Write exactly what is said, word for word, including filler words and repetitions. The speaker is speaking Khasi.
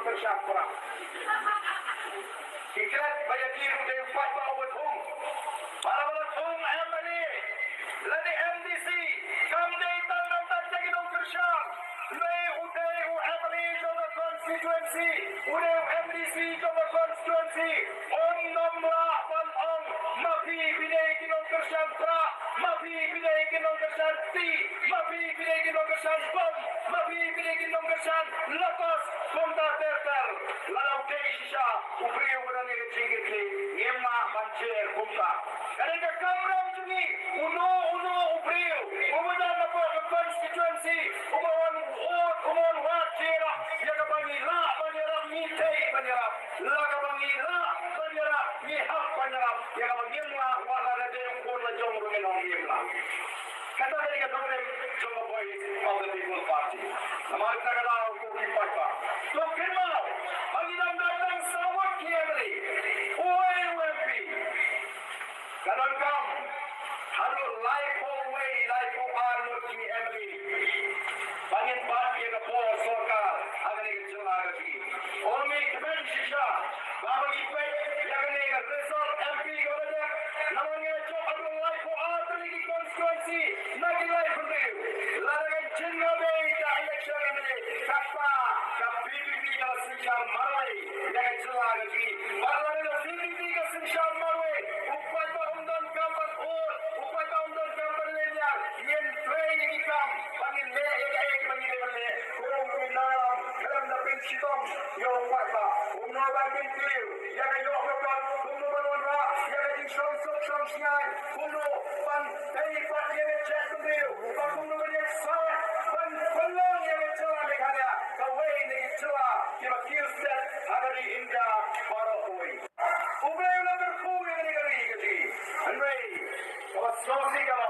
Kyrshan Pra. Ki klet ba ïa ki ruh dei u paidbah uba thung. Ba la ba la thung M L A lane M D C, kam dei tang nangta ki nongkyrshan. Hynrei u dei u M L A jong ka constituency, u dei u M D C jong ka constituency. Um nym lah ban ong ma phi phi dei ki nongkyrshan pra, ma phi phi dei ki nongkyrshan kti, ma phi phi dei ki nongkyrshan bom, ma phi phi dei ki nongkyrshan latos. Kumta ter ter, lada u dei shisha u briew uba don ïa ka jingkitkhlieh, ngim lah ban jer kumta. Ka dei ka kamram jong ngi, uno uno u briew uba don hapoh ka constituency, uba wan vote, uba wan wad jingïarap, ïa kaba ngi lah ban ïarap ngi thei ban ïarap, la kaba ngi lah ban ïarap ngi hap ban ïarap, ïa kaba ngim lah, wat la ka dei u khun la jong ruh ngin ong ngim lah. Kata ka dei ka nongrim jong ka Voice of the People Party. Namar kata ka daw ko ki paidbah, to kynmaw ba ngi dang don tang saw ngut ki M L A, uwei u M P. Ka donkam haduh laiphew wei, laiphew ar ngut ki M L A ba ngin bat ïa ka por sorkar ha kane ka jylla ka jong ngi. Ong ngi kmen shisha ba ma ngi peit ïa kane ka result M P ka la dep, namar ngi la jop haduh laiphew ar tylli ki constituency na ki laiphew hynriew. Lada kan jin nga dei ka election M L A, kata ka P P P ka la synshar marwei ïa ka jylla ka jong ngi. Bad lada ka P P P ka synshar marwei, u paidbah um donkam ban ur, u paidbah um donkam ban lynñiar, ngin trei ïa ki kam ba ngin leh ïa kaei kaba ngi dei ban leh. Ko ki nongïalam, khlem da pynshitom ïa u paidbah, kumno ba kin kiew ïa ka ïoh ka kot, kumno ban wanrah ïa ka jingshong suk shong shngaiñ, kumno ban tei pat ïa ka jaitbynriew, bad kumno ban ïaid sah ban pynlong ïa ka jylla Meghalaya kawei na ki jylla kiba kiew stet ha ka ri India baroh kawei. U Blei u la kyrkhu ïa kane ka ri ka jong ngi. Hynrei kaba sngewsih kaba